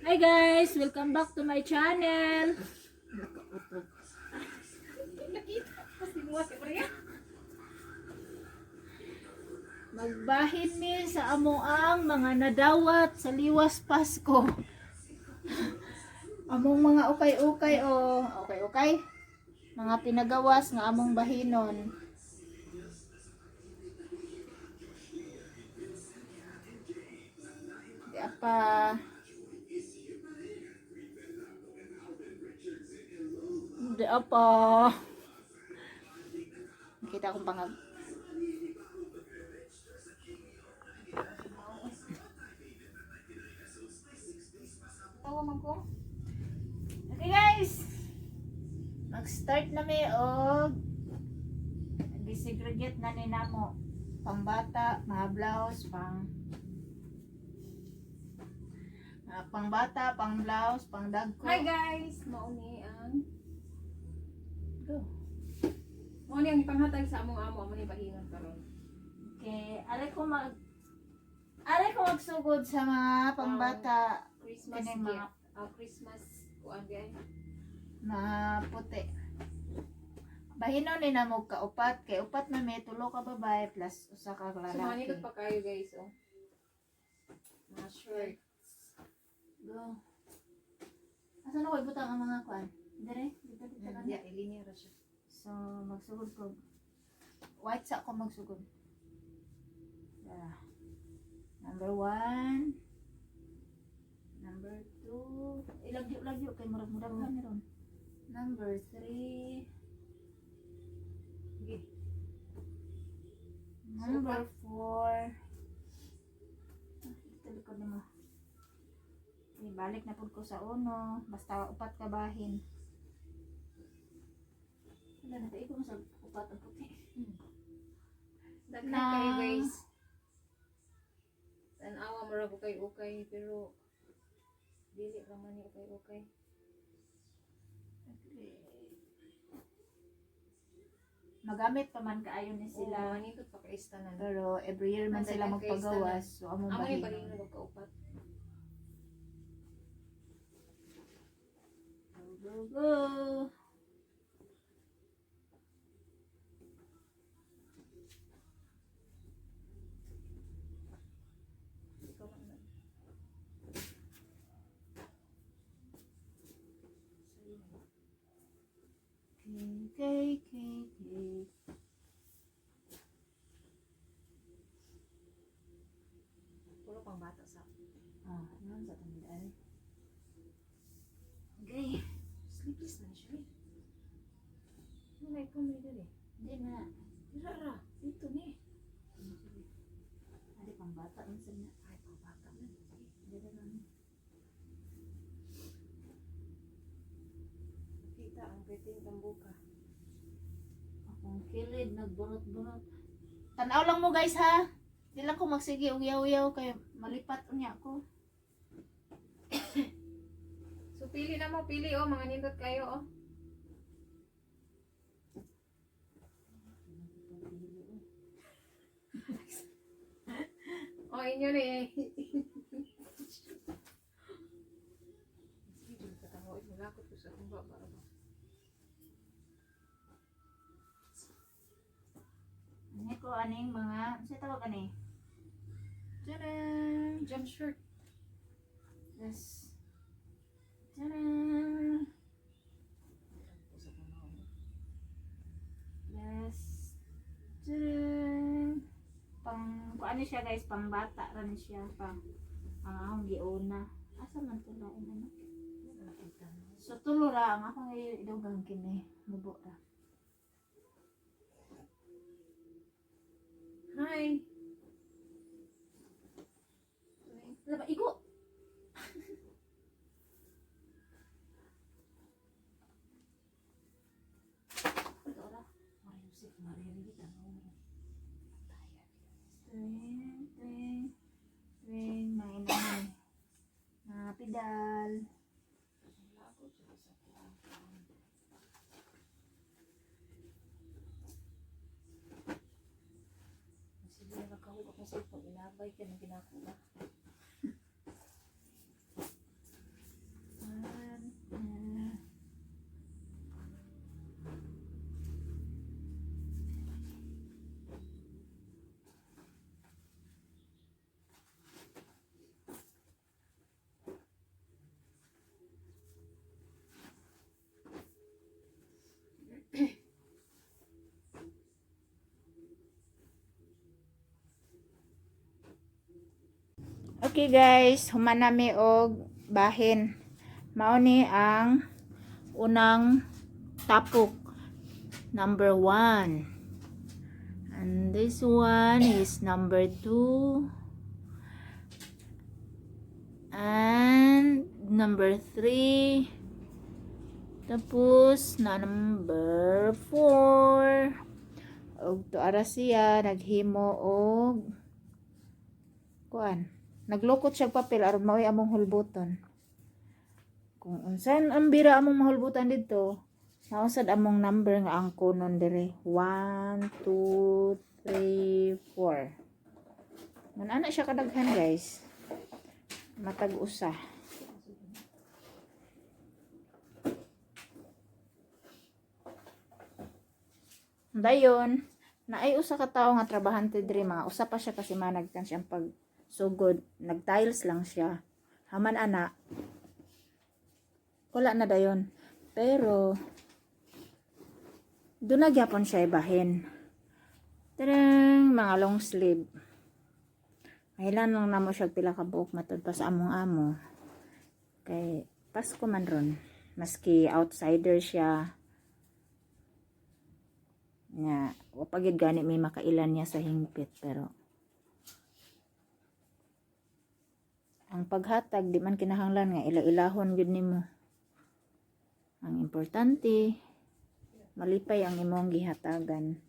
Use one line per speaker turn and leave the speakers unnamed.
Hi guys! Welcome back to my channel! Magbahin mi sa amoang mga nadawat sa liwas Pasko. Among mga ukay-ukay o ukay-ukay. Mga pinagawas nga among bahinon. Di apa. Di apa. Nakita akong pangag.
Tawa man ko.
Okay guys! Mag-start na mi og gisegregate na ni namo pangbata, mga blouse, pang mga pangbata, pang blouse, pang dagko.
Hi guys! Mao ni ang
Go.
Mao ni ang ipanghatag sa among amo amo ni bahinon karon.
Okay, aray ko magsugod sa mga pangbata,
Christmas
Kining
gift.
mga-
Christmas kuan di ay.
mga puti. Bahinon ni namo kaupat kay upat na may tulo ka babae plus usa ka
So
lalaki.
manindot pa kayo guys oh. Mga shorts.
Go. Asa na ko ibutang ang mga kuan? Dire, dito dito ka na.
Yeah, ilinya ra siya.
So magsugod ko. White sa ako magsugod. Yeah. Number 1. Number 2. Ilagyo-lagyo kay murag murag na ron. Number 3.
Sige.
Number 4. Dito likod nimo. Ibalik na pud ko sa uno. Basta upat ka bahin. Wala na tayo mo sa upat ang puti.
Daghan
Na-
kayo guys. Tan-awa mo ra ko kay ukay pero dili ra man ni ukay-ukay.
Magamit pa man kaayo ni
Sila
sila.
manindot pa kay tanan.
Pero every year man sila
Daghan kay
magpagawas. So among
Amo ni
bahin.
bahinon og kaupat.
Go, go, go.
Ikaw man na.
K, K, K, K.
Puro pang bata sa.
Ah, yun sa tandaan. Okay.
Sleepless man siya eh. Ano na ikaw may dali?
Hindi na.
Dira ra, dito ni.
Adi pang bata man sa na.
Ay, pang bata man. Sige.
Dili lang.
Nakita ang piting tambuka.
Akong kilid nagburot-burot. Tanaw lang mo guys ha. Di lang ko magsige og yaw-yaw kay malipat unya ko.
So pili na mo, pili oh, mga nindot kayo oh. Oh, inyo ni eh. Sige, dyan katawa. Ay, malakot ko sa akong baba. Ba?
Ano ko aning mga sa tawag ani? Tadaan!
Jump shirt.
Yes. Tadaan! Yes. Tadaan! Pang kuan ni siya guys, pang bata ra ni siya, pang ang akong giuna. Asa man to lain ano? So tulo ra ang akong idugang kini, mubo ra.
Hi.
Wala ba igo? Ito ra. Twing, twing, twing, mga inanay. Mga pedal.
Sige na nakahug akong cellphone. Inabay ka ng ginakuha.
Okay guys, human nami og bahin. Mao ni ang unang tapok. Number 1. And this one is number 2. And number 3. Tapos na number 4. Og tuara siya naghimo og kuan. Naglukot siya og papel aron mao'y among hulbuton. Kung unsan ang bira among mahulbutan didto, nausad among number nga ang kunon dire. 1, 2, 3, 4. Ngan ana siya kadaghan, guys. Matag usa. Dayon, naay usa ka tawo nga trabahante diri, mga usa pa siya kasi managkan siyang pagsugod, nag-tiles lang siya. Haman ana, wala na dayon. Pero doon na gyapon siya ibahin. Tarang, mga long sleeve. Kailan lang namo siya pila ka buok matud pa sa among amo. Kay Pasko man ron. Maski outsider siya. Nga, wa pa gyud gani may makailan niya sa hingpit, pero ang paghatag di man kinahanglan nga ila-ilahon gyud nimo. Ang importante, malipay ang imong gihatagan.